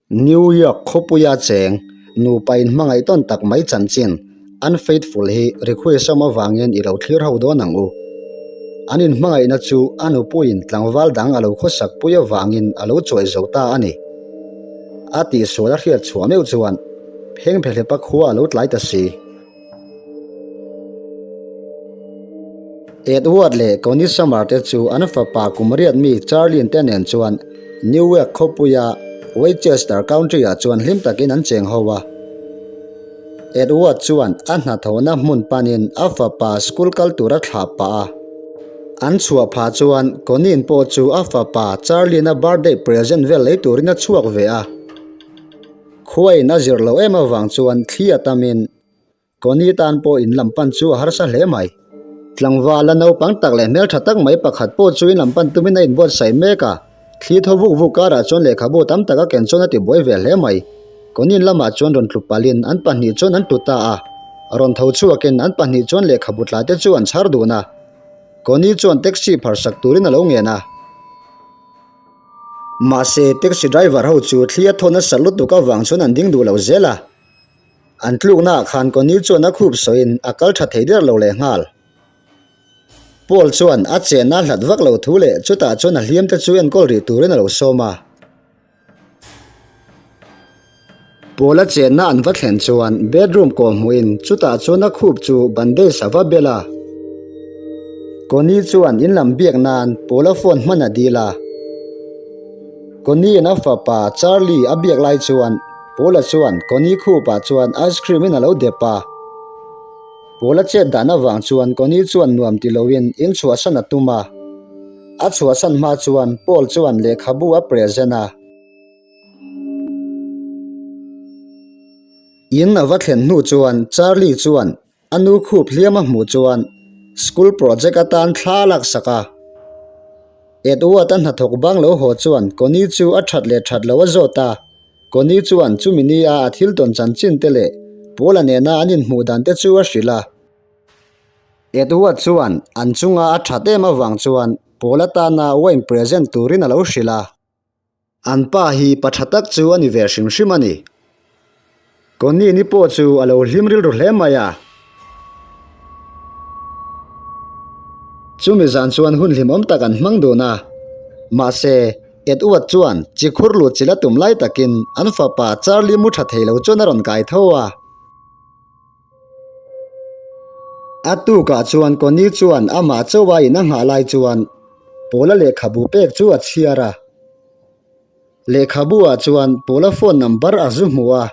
New York khawpuia cheng nupa inhmangaih tawn tak mai chanchin Unfaithful hi request awm avangin i lo thlir ho dawn ang u. An inhmangaihna chu a nupuiin tlangval dang a lo khawsak pui avangin a lo chuai zo ta a ni. A tihsual a hriat chhuah meuh chuan phengphehlepa khua a lo tlai ta si. Edward leh Connie Summer te chu an fapa kum riat mi Charlene te nen chuan Newark khawpuia Westchester County-ah chuan hlim takin an cheng ho a. Edward chuan a hnathawhna hmun panin a fapa school kal tur a thlah pah a. An chhuah phah chuan Connie pawh chu a fapa Charlene-a birthday present vel lei turin a chhuak ve a. Khuain a zir loh em avang chuan thli a tamin Connie tan pawh in lam pan chu a harsa hle mai. Tlangval a naupang tak leh hmeltha tak mai pakhat pawh chu in lam pan tumin a inbuatsaih mek a, thli thaw vuk vuk karah chuan lehkhabu tam tak a ken chuan a tibuai ve hle mai. Connie lamah chuan rawn tlu palhin an pahnih chuan an tlu ta a, rawn tho chhuakin an pahnih chuan lehkhabu tla te chu an chhar dun a. Connie chuan taxi pharsak turin a lo ngen a. Mahse, taxi driver ho chu thli a thaw nasa lutuk avang chuan an ding duh lo zel a. An tluknaah khan Connie chuan a khup sawiin a kal tha thei der lo leh nghal. Paul chuan a chenna hlat vak lo thu leh chutah chuan a hliam te chu enkawl rih turin a lo sawm a. Paul a chenna an va thlen chuan bedroom kawh hmuhin chutah chuan a khup chu bandage a va bel a. Connie chuan in lam biak nan Paul a phone hman a dil a. Connie in a fapa Charlie a biak lai chuan Paul-a chuan Connie khupah chuan ice cream in a lo dep a. Paul-a chet dan avang chuan Connie chuan nuam ti loin in chhuahsan a tum a. A chhuahsan hma chuan Paul chuan lehkhabu a present a. In a va thlen hnu chuan Charlie chuan a nu khup hliam a hmuh chuan school project atan thla a laksak a. Edward-a hnathawk bang lo haw chuan Connie chu a that leh that lo a zawt a. Connie chuan chumi nia a thil tawn chanchin te leh Paul-a nena an inhmuh dan te chu a hrilh a. Edward chuan an chunga a that em avang chuan Paul atana wine present turin a lo hrilh a. An pa hi pa tha tak chu a ni ve hrim hrim a ni. Connie ni pawh chu a lo hlim rilru hle mai a. Chumi zan chuan hun hlimawm tak an hmang dun a. Mahse, Edward chuan chi khur lut chila tum lai takin an fapa Charlie mu tha thei lo chuan a rawn kai tho a. A tukah chuan Connie chuan amah chauha in a nghah lai chuan Paula lehkhabu pek chu a chhiar a. Lehkhabu ah chuan Paula phone number a zu hmu a.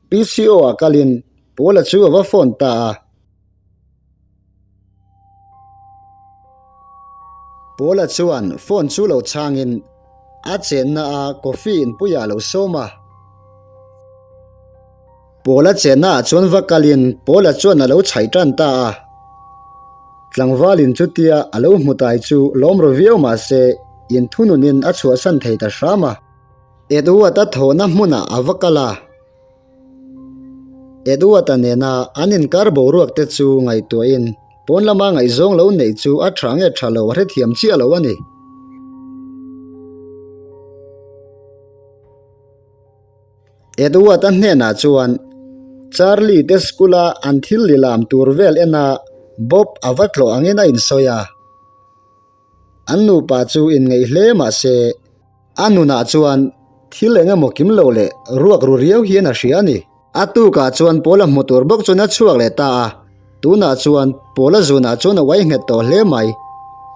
PCO ah kalin Paula chu a va phone ta a. Paula chuan phone chu lo chhangin a chenna a coffee inpuiah a lo sawm a. Paula chenna ah chuan va kalin Paula chuan a lo chhaih tan ta a. Tlangvalin chutia a lo hmu tai chu lawm ru viau mah se inthununin a chhuahsan thei ta hram a. Edward-a thawhna hmunah a va kal a. Edward-a nena an inkar boruak te chu ngaihtuahin pawn lama ngaihzawng lo neih chu a tha nge tha lo a hrethiam chiah lo a ni. Edward-a hnenah chuan Charlie te school-a an thil lilam tur vel ena Bob a va tlawh angin a insawi a. An nupa chu inngeih hle mah se a nunah chuan thil eng emaw kim lo leh ruak ru riau hian a hria a ni. A tukah chuan Paula hmu tur bawk chuan a chhuak leh ta a, tunah chuan Paula zunah chuan a uai nghet tawh hle mai.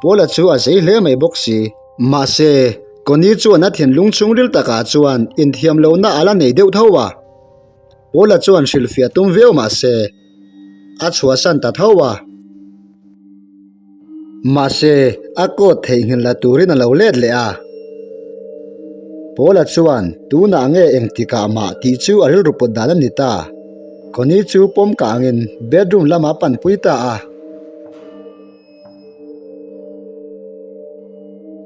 Paula chu a zei hle mai bawk si. Mahse, Connie chuan a thinlung chhungril takah chuan inthiam lohna a la nei deuh tho a. Paula chuan hrilhfiah tum viau mah se, a chhuahsan ta tho a. Mahse, a coat theihnghilh la turin a lo let leh a. Paula chuan, Tunah nge engtikah mah tih chu a rilru put dan a ni ta. Connie chu pawm kangin bedroom lamah a panpui ta a.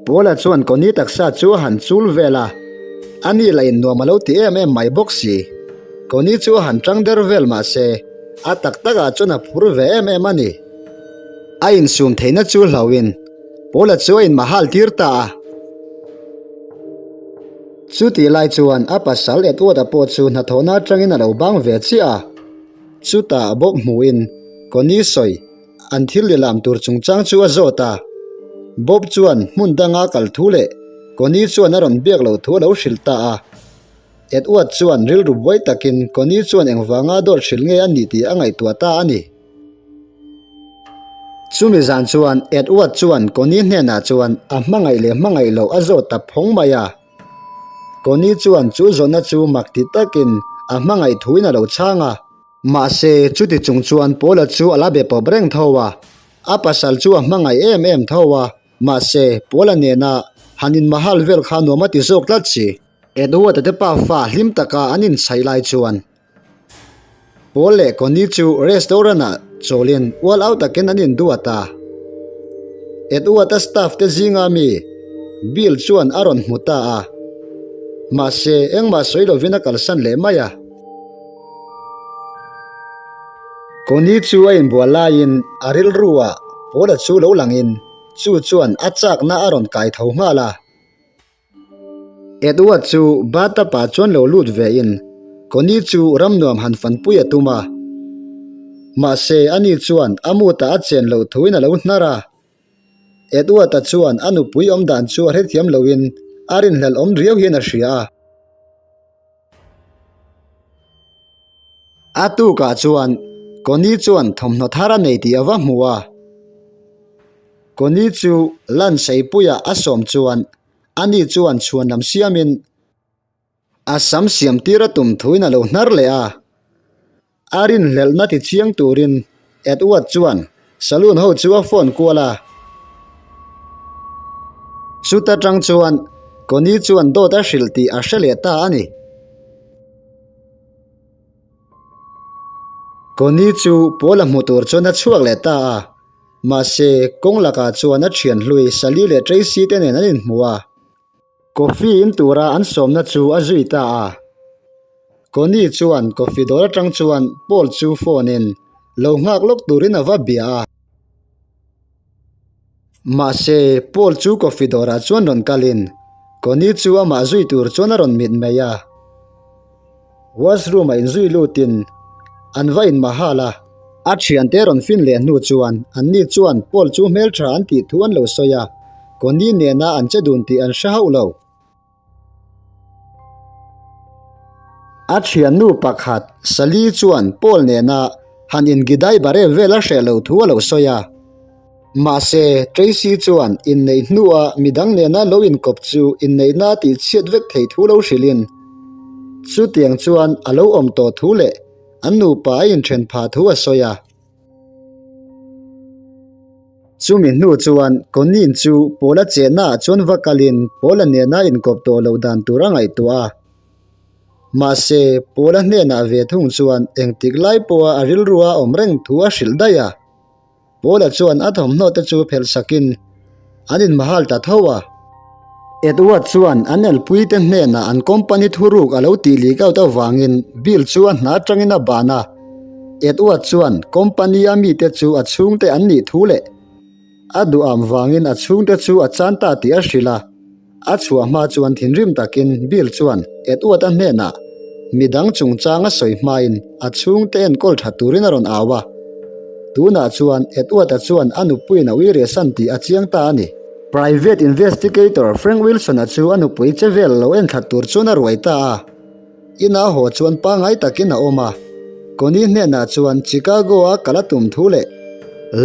Paula chuan Connie taksa chu a han chul vel a, ani lah in nuam a lo ti em em mai bawk si. Connie chu a han tang der vel mah se, a tak takah chuan a phur ve em em a ni. A insum theihna chu hlauhin Paula chu a inmahal tir ta a. Chutih lai chuan a pasal Edward-a pawh chu hnathawhna atangin a lo bang ve chiah a. Chutah Bob hmuhin Connie sawi an thil lehlam tur chungchang chu a zawt a. Bob chuan hmun danga kal thu leh Connie chuan a rawn biak loh thu a lo hrilh ta a. Edward chuan rilru buai takin Connie chuan engvanga dawt hrilh nge a nih tih a ngaihtuah ta a ni. Chumi zan chuan Edward chuan Connie hnenah chuan a hmangaih leh hmangaih loh a zawt ta phawng mai a. Connie chuan chu zawhna chu mak ti takin a hmangaih thuin a lo chhang a. Mahse, chuti chung chuan Paula chu a la be pawp reng tho a. A pasal chu a hmangaih em em tho a, mahse, Paula nena han inmahal vel kha nuam a ti zawk tlat si. Edward-a te pafa hlim taka an inchhaih lai chuan Paul leh Connie chu restaurant-ah chawlin ual au takin an induat a. Edward-a staff te zinga mi Bill chuan a rawn hmu ta a. Mahse, engmah sawi lovin a kalsan leh mai a. Connie chu a inbual laiin a rilru-ah Paul-a chu lo langin chu chuan a chakna a rawn kai tho nghal a. Edward chu bathtub-ah chuan lo lut ve in Connie chu ramnuam han fanpui a tum a. Mahse ani chuan a mood-ah a chen loh thuin a lo hnar a. Edward-a chuan a nupui awm dan chu a hrethiam loin a rinhlelh awm riau hian a hria a. A tukah chuan Connie chuan thawmhnaw thar a nei tih a va hmu a. Connie chu lunch eipuiah a sawm chuan ani chuan chhuan lam siamin a sam siam tir a tum thuin a lo hnar leh a. A rinhlelhna ti chiang turin Edward chuan saloon ho chu a phone kual a. Chuta tang chuan Connie chuan dawt a hrilh tih a hre leh ta a ni. Connie chu Paul-a hmu tur chuan a chhuak leh ta a. Mahse, kawng lakah chuan a thian hlui Sally leh Tracy te nen an inhmu a. Coffee in tura an sawmna chu a zui ta a. Connie chuan coffee dawr atang chuan Paul chu phone in lo nghak lawk turin a va bia a. Mahse, Paul chu coffee dawrah chuan rawn kalin Connie chu amah zui tur chuan a rawn mit mai a. Washroom-ah inzui lutin an va inmahal a. A thiante rawn fin leh hnu chuan anni chuan Paul chu hmeltha an tih thu an lo sawi a, Connie nena an che dun tih an hre hauh lo. A thiannu pakhat Sally chuan Paul nena han ingidai bare vel a hreh loh thu a lo sawi a. Mahse, Tracy chuan inneih hnua midang nena lo inkawp chu inneihna tih chhiat vek thei thu lo hrilhin, chutiang chuan a lo awm tawh thu leh an nupa a inthen phah thu a sawi a. Chumi hnu chuan Connie chu Paula chennaah chuan va kalin Paula nena inkawp tawh loh dan tur a ngaihtuah a. Mahse, Paula hnenah ve thung chuan engtik lai pawha a rilrua awm reng thu a hrilh daih a. Paula chuan a thawmhnaw te chu phelh sakin an inmahal ta tho a. Edward chuan an elpuite hnenah an company thuruk a lo tih leak out avangin Bill chu a hna atangin a ban a. Edward chuan company a mite chu a chhungte an nih thu leh a duham vangin a chhungte chu a chan ta tih a hrilh a. A chhuah hma chuan thinrim takin Bill chuan Edward-a hnenah midang chungchang a sawi hmain a chhungte enkawl tha turin a rawn au a. Tunah chuan Edward-a chuan a nupuiin a ui rehsan tih a chiang ta a ni. Private investigator Frank Wilson-a chu a nupui che vel lo enthla tur chuan a ruai ta a. Ina haw chuan pangngai takin a awm a. Connie hnenah chuan Chicago-a kal a tum thu leh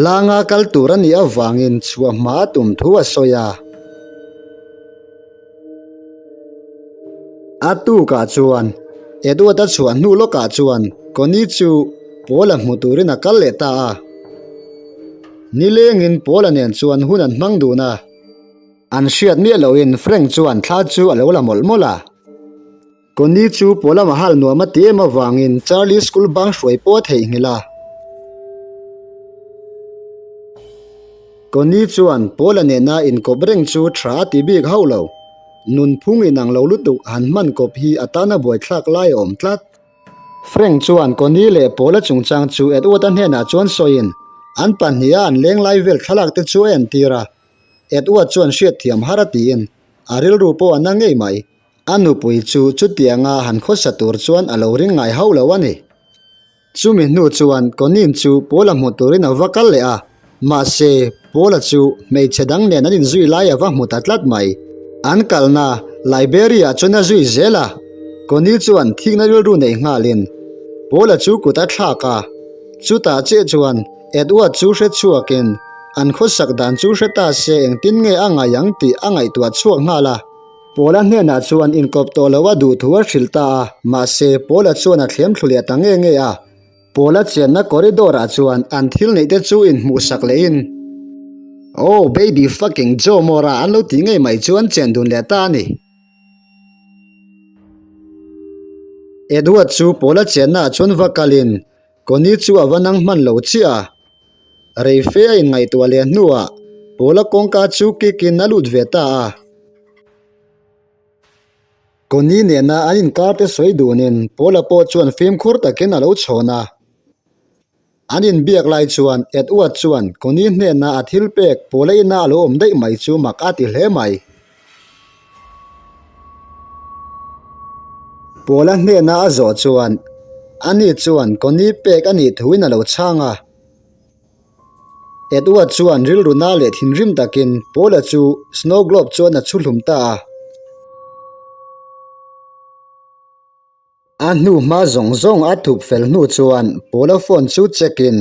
Langa kal tur a nih avangin chhuah hma a tum thu a sawi a. A tukah chuan Edward-a chhuah hnu lawkah chuan Connie chu Paul-a hmu turin a kal leh ta a. Nilengin Paul-a nen chuan hun an hmang dun a. An hriat miah lohin Frank chuan thla chu a lo la mawlh mawlh a. Connie chu Paula mahal nuam a ti em avangin Charlie school bang hruai pawh a theihnghilh a. Connie chuan Paula nena inkawp reng chu tha a ti bik hauh lo. Nunphung inang lo lutuk han hman kawp hi a tana buaithlak lai a awm tlat. Frank chuan Connie leh Paula chungchang chu Edward-a hnenah chuan sawiin an pahniha an leng lai vel thlalak te chu a entir a. Edward chuan hriatthiam har a tiin a rilru pawh a na ngei mai. A nupui chu chutianga han khawsa tur chuan a lo ring ngai hauh lo a ni. Chumi hnu chuan Conin chu Paula hmu turin a va kal leh a, mahse Paula chu hmeichhe dang nen an inzui lai a va hmu ta tlat mai. An kalna Liberia-ah chuan a zui zel a, Connie chuan thikna rilru nei nghalin Paula chu kut a thlak a, chutah chiah chuan Edward chu hre chhuakin an khawsak dan chu hre ta se engtin nge a ngaih ang tih a ngaihtuah chhuak nghal a. Paula hnenah chuan inkawp tawh lo a duh thu a hrilh ta a, mahse Paula chuan a thlem thlu leh ta nge nge a. Paula chenna corridor ah chuan an thil neih te chu inhmuhsak lehin, Oh baby fucking Joe Mora an lo tih ngei mai chu an chen dun leh ta a ni. Edward chu Paula chenna ah chuan va kalin Connie chu a va nang hman lo chiah a. Rei fe a inngaihtuah leh hnuah Paula kawngka chu kick in a lut ve ta a. Connie nena an inkar te sawi dunin Paula pawh chuan fimkhur takin a lo chhawn a. An inbiak lai chuan Edward chuan Connie hnena a thil pek Paula ina a lo awm daih mai chu mak a ti hle mai. Paula hnena a zawh chuan ani chuan Connie pek a nih thuin a lo chhang a. Edward chuan rilru na leh thinrim takin Paula chu snow globe chuan a chhu hlum ta a. A hnu hma zawng zawng a thup fel hnu chuan Paula phone chu check in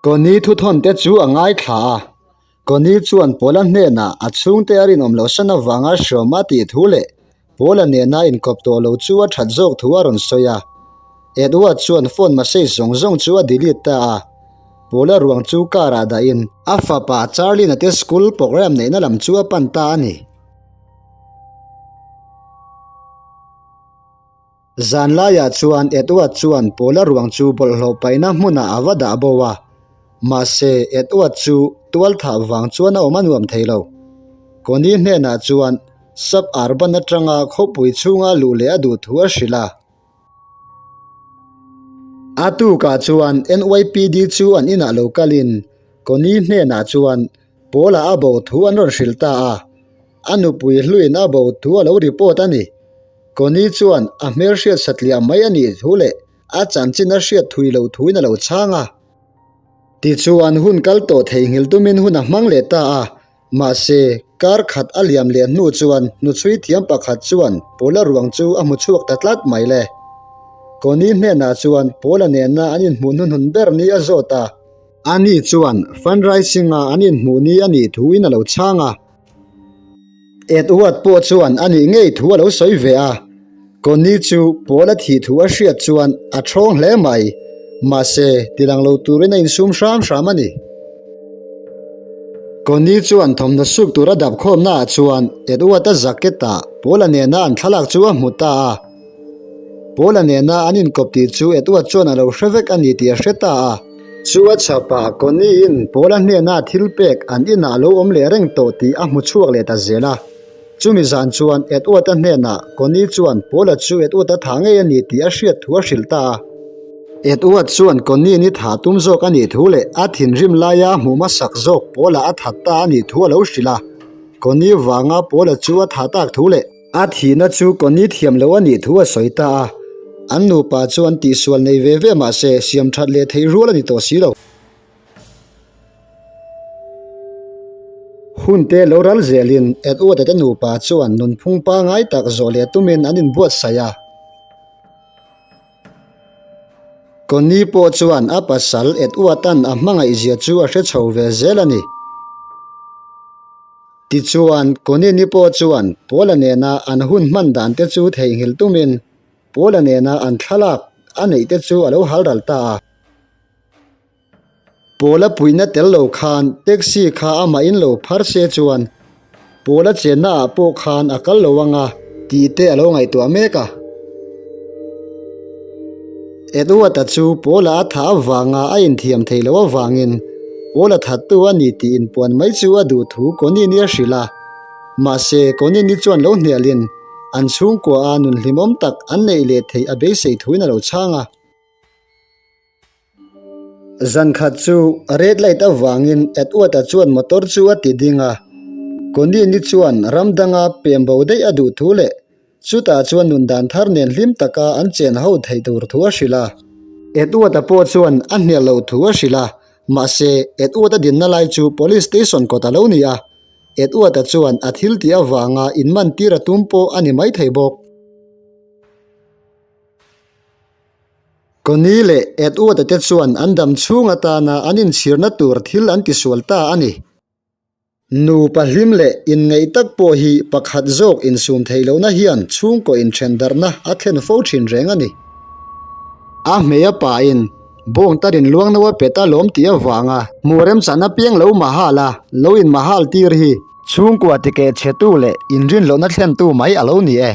Connie thuthawn te chu a ngaithla a. Connie chuan Paula hnenah a chhungte a rinawm loh san avanga hriawm a tih thu leh Paula nena inkawp tawh lo chu a that zawk thu a rawn sawi a. Edward chuan phone message zawng zawng chu a delete ta a. Paula ruang chu car ah dahin a fapa Charlie-na te school program neihna lam chu a pan ta a ni. Zan laiah chuan Edward chuan Paula ruang chu bawlhhlawh paihna hmunah a va dah bo a, mahse Edward chu tual thah vang chuan a awm a nuam thei lo. Connie hnenah chuan sub-urban atanga khawpui chhunga luh leh a duh thu a hrilh a. A tukah chuan NYPD chu an inah lo kalin Connie hnenah chuan Paula a bo thu an rawn hrilh ta a, a nupui hluin a bo thu a lo report a ni. Connie chuan a hmelhriat satliah mai a nih thu leh a chanchin a hriat thui loh thuin a lo chhang a. Tichuan hun kal tawh theihnghilh tumin hun a hmang leh ta a, mahse kar khat a liam leh hnu chuan hnuchhui thiam pakhat chuan Paula ruang chu a hmu chhuak ta tlat mai le. Connie hnenah chuan Paula nena an inhmuh hnuhnun ber ni a zawt a. Ani chuan fundraising-a an inhmuh ni a nih thuin a lo chhang a. Edward pawh chuan a nih ngei thu a lo sawi ve a, Connie chu Paul a thih thu a hriat chuan a thawng hle mai, mahse tilang lo turin a insum hram hram a ni. Connie chuan thawmhnaw suk tur a dap khawmna ah chuan Edward-a jacket ah Paul-a nena an thlalak chu a hmu ta a. Paula nena an inkawp tih chu Edward chuan a lo hre vek a ni tih a hre ta a. Chu a chhapah Connie-in Paula hnena thil pek an inah a lo awm leh reng tawh tih a hmu chhuak leh ta zel a. Chumi zan chuan Edward-a hnenah Connie chuan Paula chu Edward-a thah ngei a ni tih a hriat thu a hrilh ta a. Edward chuan Connie ni thah tum zawk a nih thu leh a thinrim laia a hmuh hmasak zawk Paula a that ta a nih thu a lo hrilh a. Connie vanga Paula chu a thah tak thu leh A thihna chu Connie thiam lo a nih thu a sawi ta a, an nupa chu an tihsual nei ve ve mah se siam that leh theih rual a ni tawh si lo. Hun te lo ral zelin Edward-a te nupa chuan nunphung pangai tak zawh leh tumin an inbuatsaih a. Connie pawh chuan a pasal Edward-a'n a hmangaihzia chu a hre chho ve zel a ni. Tichuan, Connie-ni pawh chuan Paula nena an hun hman dan te chu theihnghilh tumin Paula nena an thlalak a neih te chu a lo hal ral ta a. Paula puihna tel lo khan taxi kha amah in lo phar se chuan Paula chenna ah pawh khan a kal lo anga tih te a lo ngaihtuah mek a. Edward-a chu Paula a thah avanga a inthiam theih loh avangin Paula thattu a ni tih inpuan mai chu a duh thu Connie-ni a hrilh a. Mahse, Connie-ni chuan lo hnialin an chhungkua a nun hlimawm tak an neih leh theih a beisei thuin a lo chhang a. Zan khat chu red light avangin Edward-a chuan motor chu a ti ding a. Connie-ni chuan ram danga pem bo daih a duh thu leh chutah chuan nun dan thar nen hlim taka an chen ho theih tur thu a hrilh a. Edward-a pawh chuan a hnial loh thu a hrilh a, mahse Edward-a dinna lai chu Police Station kawt a lo ni a, Edward-a chuan a thil tih avanga inman tir a tum pawh a ni maithei bawk. Connie leh Edward-a te chuan an dam chhung atana an inchhirna tur thil an tisual ta a ni. Nupa hlim leh inngeih tak pawh hi pakhat zawk insum theih lohna hian chhungkaw inthen darhna a thlen fo thin reng a ni. A hmei a pain bawng tarin luang no a pet a lawm tih avanga hmuh remchan apiang lo mahal a, lo inmahal tir hi chhungkua tikeh chhetu leh inrinlohna thlentu mai a lo ni e.